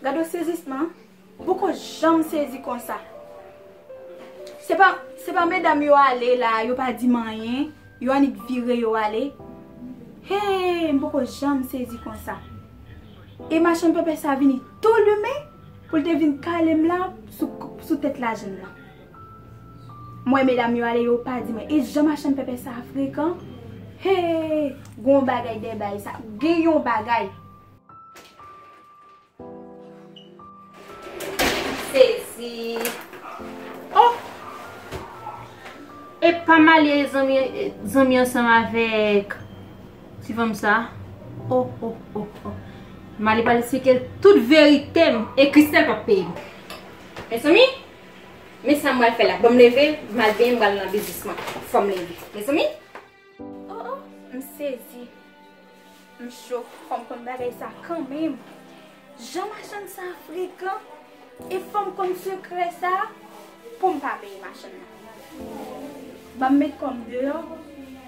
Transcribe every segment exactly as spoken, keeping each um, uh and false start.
Gade yon sezisman, m poko janm sezi konsa. Se pa, se pa medam yo ale la, yo pa di m anyen, yo annik vire yo ale. Hey, m poko janm sezi konsa. E machann pèpè sa vini tou limen pou l te vin kale m la sou, sou tèt lajan m nan. M wè medam yo ale, yo pa di mwen. E jan machann pèpè sa frekan. Hey, gon bagay dèyè bagay sa. Gen yon bagay. Sezi. Oh! E pa m ale zanmi, zanmi ansanm avèk ti fanm sa. Oh, oh, oh, oh. M ale pral eksplike l tout verite m e Christelle p ap peye m. Mezanmi, men sa m pral fè la. Ban m leve, m al benyen, m pral nan biznis mwen. Fò m leve. Mezanmi. Oh, oh, m sezi. M cho, fò m konn bagay sa kanmenm. Jan machann sa frekan, e fò m konn sekrè sa pou m pa peye machann nan. Ban m met kò m deyò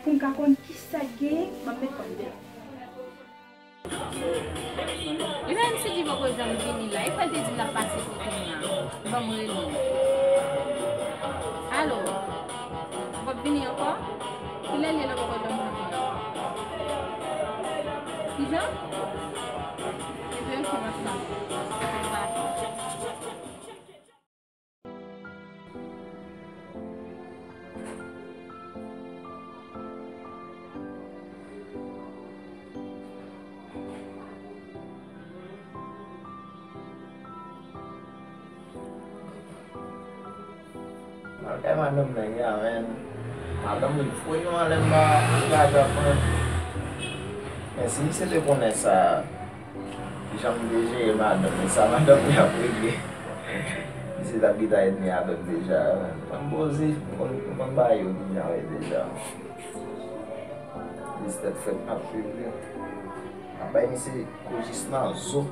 pou m ka konn kisa k genyen, ban m met kò m deyò. Li menm si li poko janm vini la, e fè l te di l ap pase kote m la. Ban m rele l. Alo? Ou p ap vini ankò? Kilè l ye la ou poko janm vini? Kijan? Ebyen, ok, m ap tann. Bye. Al kay madanm nèg la, men madanm li voye yon anlè m pa, li pa janm pran. Men si misye te konnen sa, kijan m te jere madanm li, sa madanm li ap regle. Misye t ap gentan ènmi avè m deja, men m poze, m konn, m konn bagay yo kijan ye deja. Dis tèt frèt m ap swiv li. M ap bay misye kou jis nan zo.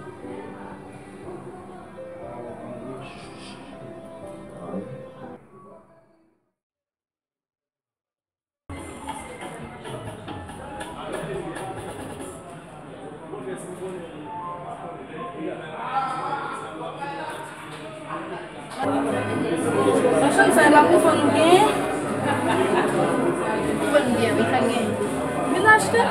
Machann sa, e pa pou fann ou genyen? Pou fann ou genyen, wi, sa genyen. Vin achte.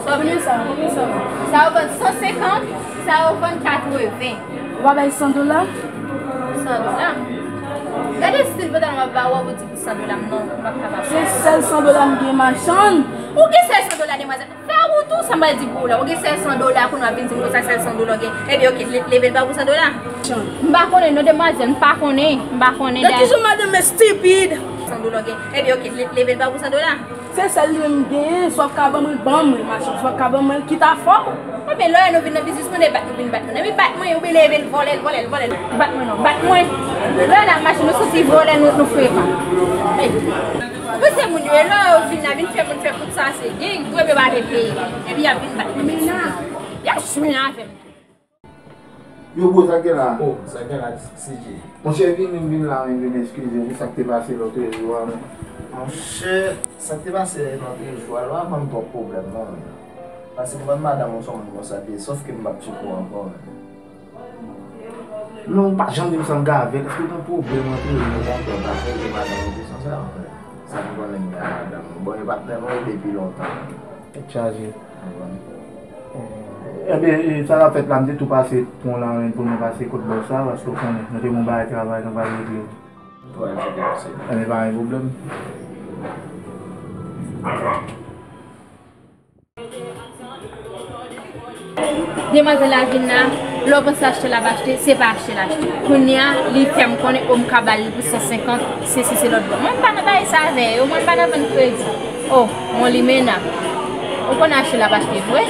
Konbyen sa? Konbyen sa? Sa yo vann san senkant, sa yo vann katreven. Ou pa bay san dola? San dola? Gade stil pantalon m ap ba ou a, ou di pou san dola m non, ou p ap kapab. Se sèl san dola m gen, machann. Ou gen sèl san dola, demwazèl? Fè wout ou, sa m pral di pou ou la. Ou gen sèl san dola, kounye a w ap vin di m konsa sèl san dola w gen. Ebyen, ok, le-, leve l ba pou san dola. M pa konnen non, demwazèl, m pa konnen, m pa konnen. Gad kijan madanm estipid. San dola w gen. Ebyen, ok, le-, leve l ba pou san dola. Se sèl li menm m genyen, si w ap ka ban mwen l, ban mwen, machann, si w ap ka ban mwen l, kit a fò. Ebyen, lè nou vin nan biznis, nou de bat, nou vin bat moun. Epi bat mwen, oubyen leve l, vòlè l, vòlè l, vòlè l. Bat mwen non, bat mwen. Lè la, machann, nou soti vòlè, nou, nou frekan. Ey. Ou panse moun yo, e lè yo vin la, vin fè moun fè kout sa, se gang, tou epi yo pa vle peye. Epi y ap vin bat mwen. Y ap jwenn avè m. Yo, bro, sa k gen la? Oh, sa k gen la, C J. Monchè, vini, m vin la, men vin eskize pou sa k te pase lòt jou a, men. Monchè, sa k te pase lòt jou a, la, pa ban m twòp pwoblèm, non, men. Paske m konn madanm ou se yon moun konsa, sòf ke m p ap tcheke w ankò, men. Non, ou pa janm di m sa m ka avè l. Èske w gen pwoblèm antre nou konprann pa fè ke madanm ou te sanse avè l? Sa m konnen m gen madanm. Bon, e patnè mwen depi lontan. Tèt chaje. Ou konprann? Ebyen, e, sa k ap fèt la, m te tou pase pon la, men pou nou pase kot bòs la, paske w konnen, nou te gen yon bagay travay, nou pral regle. Pral regle, se. Ebyen, pa gen pwoblèm. Demwazèl la vin la, lè w panse achte l ap achte, se pa achte l achte. Kounye a, li fè m konnen, o, m ka ba l li pou san senkant, se si se lòt bò. Mwen, m pa nan bagay sa avè yo, mwen, m pa nan vann kredi. O, mon limena. Ou konn achte l ap achte vre?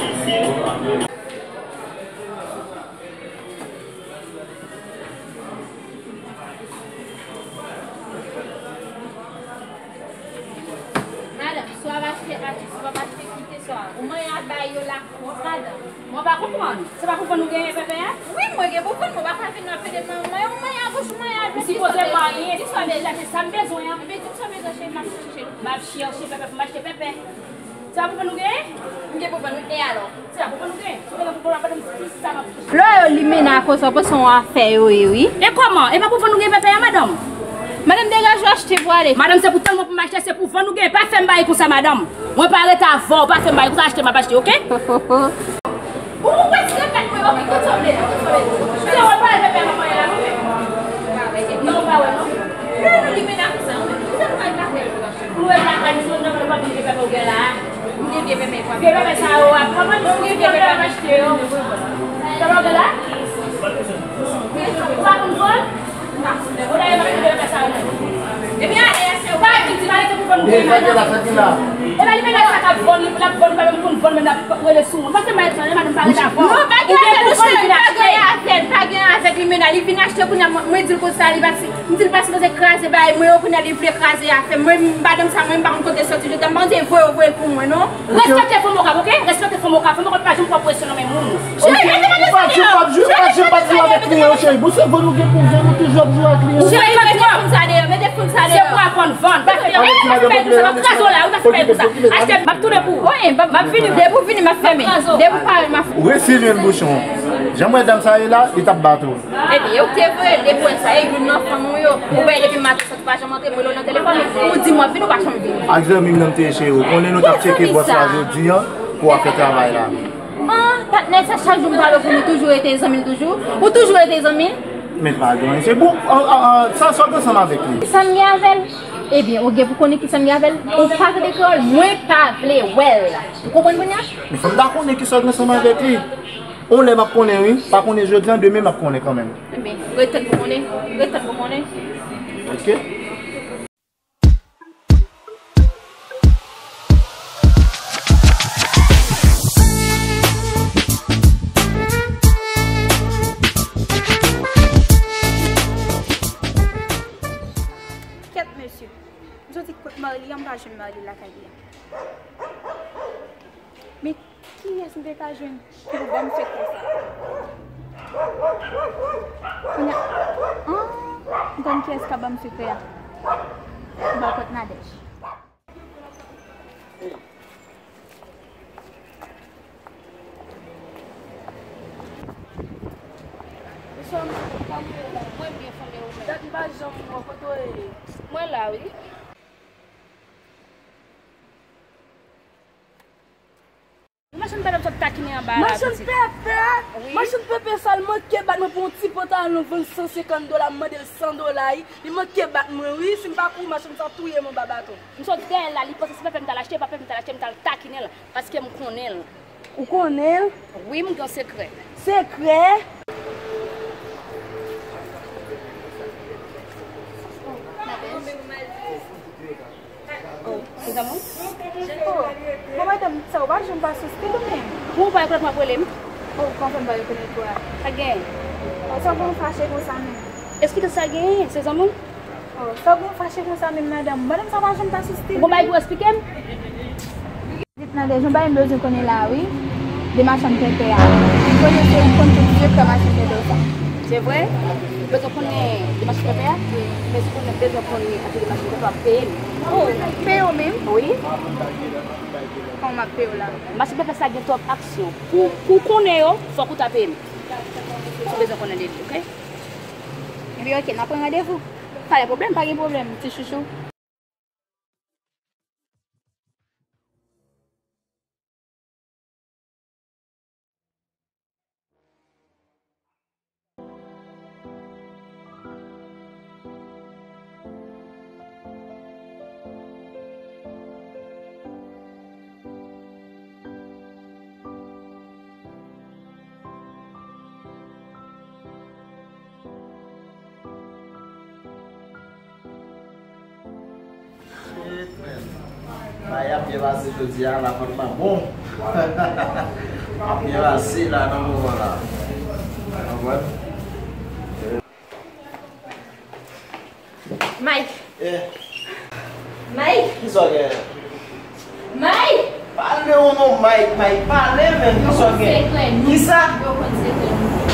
Madanm, si w ap achte, achte, si w p ap achte, kite sa. Ou manyen ap bay yo lakòz, madanm. Mwen pa konprann. Se pa pou fann ou genyen pèpè a? Wi, mwen gen pou fann, mwen pa ka vin nan pede nan manyen, ou manyen agoch, ou manyen adwat. Ou sipoze manyen, di sa deja, se sa m bezwen an. Ebyen, di m sa w bezwen, cheri, m ap chèche, cheri. M ap chèche pèpè pou m achte pèpè. Se pa pou fann ou genyen? M gen pou fann, wi. E alò? Se pa pou fann ou genyen? Lè yo limena konsa, w panse yon afè yo ye, wi. E kòman? E pa pou vann nou gen pèpè a, madanm? Madanm, degaje w, achte pou ale. Madanm, se pou tèlman pou m achte, se pou vann nou gen. Pa fè m bagay konsa, madanm. Mwen pa rete avè w, pa fè m bagay konsa, achte m ap achte, oke? Ou prèske fèt mwen, oke, kote w vle, kote w vle. Se w pa al pèpè manman la, non? Non, ou pa wè, non? Lè nou limena konsa, ou menm, ki sa nou pral fè? Pou nou wè lakay nou, nou pa vin gen pèpè ou gen la. Nou gen vye pèpè, vye pèpè sa yo, ap pran nou gen vye pèpè ap achte yo. Pèpè ou gen la? Ou pa konn vann? Ou la, e pa vin gen pèpè sa yo. Ebyen, ale, achte yo. Pa vin di, pa rete pou vann nou gen madanm. E pa li menm sa k ap vann, li, l ap vann, li pa menm konn vann, menm l ap rele sou moun. Paske madanm, madanm pa rete avè w. Non, pa gen afè, non, cheri, pa gen afè, pa gen afè, limena, li vin achte kounye a, mwen, mwen di l konsa, li pa si M di l pa sipoze kraze bagay mwen yo, kounye a li vle kraze afè m. Mwen, madanm sa, mwen, m pa konn kote l soti, jodi a, m pa konn si l voye, voye l pou mwen, non. Respekte fanm okap, oke? Respekte fanm okap. Fanm okap pa janm pran presyon nan men moun. Cheri, mete mwen desann deyò. Cheri, mete mwen desann deyò. Cheri, mete mwen desann deyò. Mete fanm sa deyò, mete fanm sa deyò. Se pou aprann vann. Pa fè yo. Mete fanm sa deyò. M ap kraze w la, wi, pa fè bagay konsa. Achte, m ap tounen pou ou. Wi, m ap vini. Depi w vini, m ap fèmen. Depi w pare, m ap. Ou resi jwenn bouchon. Jan m wè dam sa ye la, li t ap bat ou. Ebyen, ou te voye de pwen sa, e youn nan fanm ou yo. Ou bay depi maten sot ou pa janm antre, m rele w nan telefòn, ou di m w ap vin, ou pa janm vin. Ak zanmi m nan m te cheri, ou konnen nou t ap tcheke bòs la jodi an pou w ap fè travay la. An, patnè sa chak jou m pale w pou nou toujou rete zanmi l toujou. Ou toujou rete zanmi l? Men pa gen anyen, se bon, an, an, an, sa, sa w gen ansanm avèk li? Sa m gen avè l? Ebyen, ou gen pou konnen ki sa m gen avè l. Ou pa tande kreyòl, mwen pa vle wè l. Ou konprann kounye a? Men fò m ta konnen ki sa w gen ansanm avèk li. On lè m ap konnen wi, pa konnen jodi an, demen m ap konnen kanmenm. Ebyen, ret tèt pou konnen, ret tèt pou konnen. Ok. Kèt, mesye. M soti kot Marly an, m pa jwenn Marly lakay li an. Men kiyès m te ka jwenn ki pou ban m sekrè sa? Kounye a, an, m konn kiyès k ap ban m sekrè a. M pral kot Nadège. Mwen byen, fanmi, ou menm? Dat m pa janm wè w, kote w ye? Mwen la, wi. Machann pèpè m sot takinen anba la, pitit. Machann pèpè? Wi. Machann pèpè sa, l manke bat mwen pou yon ti pantalon vann san senkant dola, m mande l san dola, wi. Li manke bat mwen, wi. Si m pa kouri, machann sa touye m anba baton. M sot dèyè l la, li panse se pèpè m t al achte, pa pèpè m t al achte, m t al takinen l, paske m konnen l. Ou konnen l? Wi, m gen yon sekrè. Sekrè? Oh, se zanmi w? Oh, bon, madanm, sa ou pa janm pa sou stil ou menm? Bon, ou pa rekonèt m ap rele m? Oh, kòman fè m pa rekonèt ou a? Sa gen? Oh, sa w gen fache konsa menm? Eksplike sa gen, se zanmi w? Oh, sa w gen fache konsa menm, madanm? Madanm sa pa janm pa sou stil. Ou gon bagay pou eksplike m? Dit Nadège, yon bagay m bezwen konnen la wi, de machann pèpè a. M konnen se ou k konn tout sekrè machann pèpè sa. Se vre? Ou bezwen konnen de machann pèpè a? Wi. Men si w konnen, bezwen konnen antre de machann pèpè a, w ap peye m. Oh, m ap peye w menm? Wi. Kòman m ap peye w la? Machann pèpè sa gen twòp aksyon. Pou, pou w konnen yo, fòk ou ta peye m. Si w bezwen konnen de li, oke? Ebyen, oke, n ap pran randevou. Pa gen pwoblèm. Pa gen pwoblèm, ti chouchou. Shit, man. Bagay ap byen pase jodi a, la vant lan bon. Ap byen pase la nan moman la. Konprann? Mike. Eh. Mike. Kisa w gen? Mike. Pale w non, Mike, Mike, pale menm, kisa w gen? Yo konn sekrè nou. Kisa? Yo konn sekrè nou.